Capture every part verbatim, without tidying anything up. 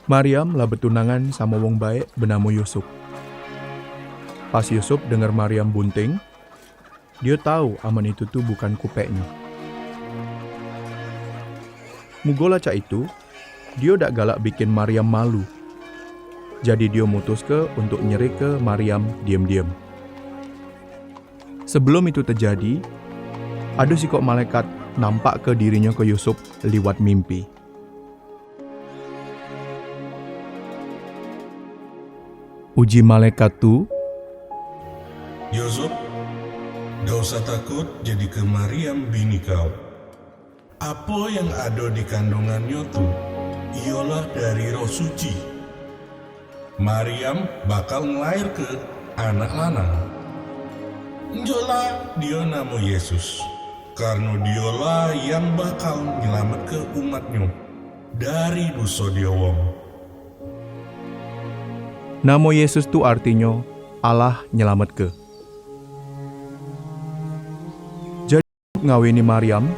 Mariam la betunangan samo wong baek benamo Yusup. Pas Yusup denger Mariam bunting, dio tau amen itu tu bukan kupeknyo. Mugo la cak itu, dio dak galak bikin Mariam malu. Jadi dio mutuske untuk nyerike Mariam diem-diem. Sebelum itu tejadi, ado sikok malaikat nampakke dirinyo ke Yusup liwat mimpi. Uji malaikat tu, Yusuf, dak usah takut jadike Mariam bini kau. Apo yang ado di kandungannyo tu, iyolah dari Roh Suci. Mariam bakal ngelairke anak lanang. Njoklah dio namo Yesus, karno diolah yang bakal nyelametke umatnyo dari doso dio wong. Namo Yesus tu artinyo Allah nyelametke. Jadi, ngawini Mariam,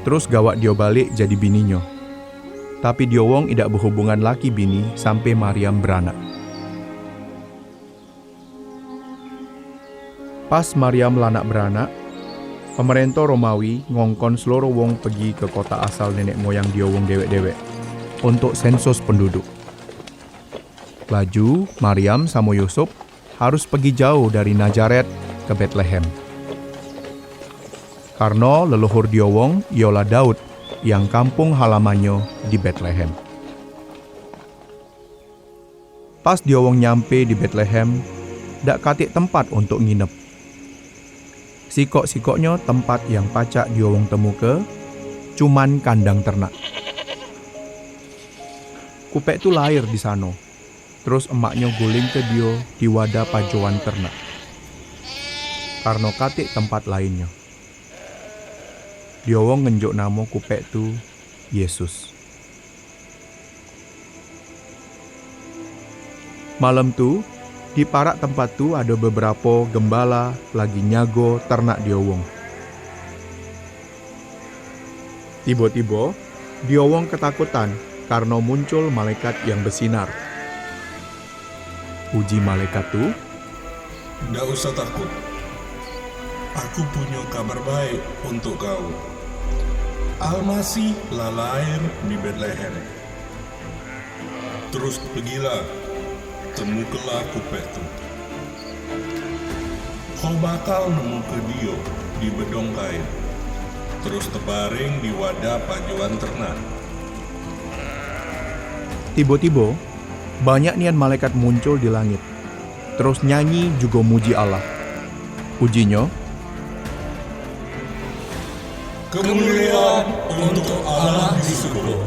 terus gawak dio balek jadi bininyo. Tapi dio wong idak behubungan laki bini sampe Mariam beranak. Pas Mariam lanak beranak, pemerento Romawi ngongkon seloro wong pegi ke kota asal nenek moyang dio wong dewek-dewek untuk sensus penduduk. Laju, Mariam samo Yusuf harus pegi jauh dari Nazaret ke Betlehem. Karno leluhur dio wong iyolah Daud yang kampung halamannyo di Betlehem. Pas dio wong nyampe di Betlehem, dak katik tempat untuk nginep. Sikok-sikoknyo tempat yang pacak dio wong temuke cuman kandang ternak. Kupek tu lair di sano, terus emaknyo gulingke dio di wadah pajoan ternak. Karno katik tempat lainnyo. Dio wong ngenjuk namo kupek tu Yesus. Malem tu, di parak tempat tu ado beberapo gembala lagi nyago ternak dio wong. Tibo-tibo, dio wong ketakutan karno muncul malaikat yang besinar. Uji malaikat tu, dak usah takut. Aku punyo kabar baek untuk kau. Almasih la lair di Betlehem. Terus pegilah, temukelah kupek tu. Kau bakal nemuke dio di bedong kain, terus tebaring di wadah pajoan ternak. Tibo-tibo, banyak nian malaikat muncul di langit, terus nyanyi jugo muji Allah. Pujinyo, kemuliaan untuk Allah di surga,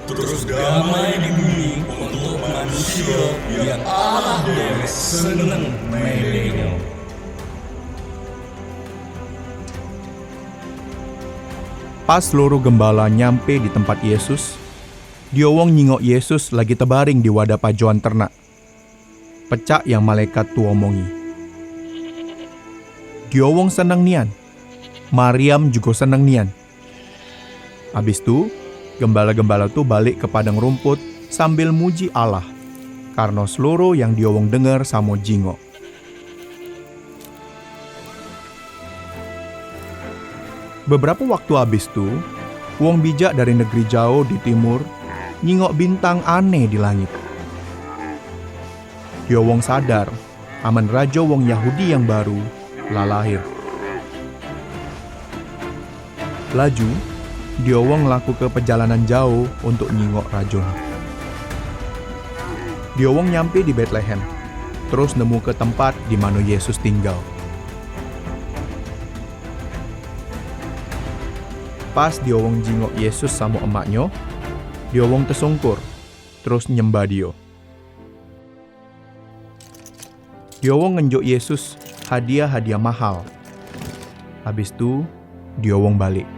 terus damai di bumi untuk manusia yang Allah dewek seneng melekenyo. Pas seluruh gembala nyampe di tempat Yesus, dio wong nyingok Yesus lagi tebaring di wadah pajoan ternak. Pecak yang malaikat tu omongi. Dio wong seneng nian. Mariam jugo seneng nian. Abis tu, gembala-gembala tu balek ke padang rumput sambil muji Allah, karno seluruh yang dio wong denger samo jingok. Beberapo waktu abis tu, wong bijak dari negeri jauh di timur nyingok bintang aneh di langit. Dio wong sadar, amen rajo wong Yahudi yang baru la lahir. Laju, dio wong ngelakuke pejalanan jauh untuk nyingok rajo ni. Dio wong nyampe di Betlehem, terus nemuke tempat di mano Yesus tinggal. Pas dio wong jingok Yesus samo emaknyo, dio wong tesungkur, terus nyembah dio. Dio wong ngenjuk Yesus hadiah-hadiah mahal. Abis tu, dio wong balek.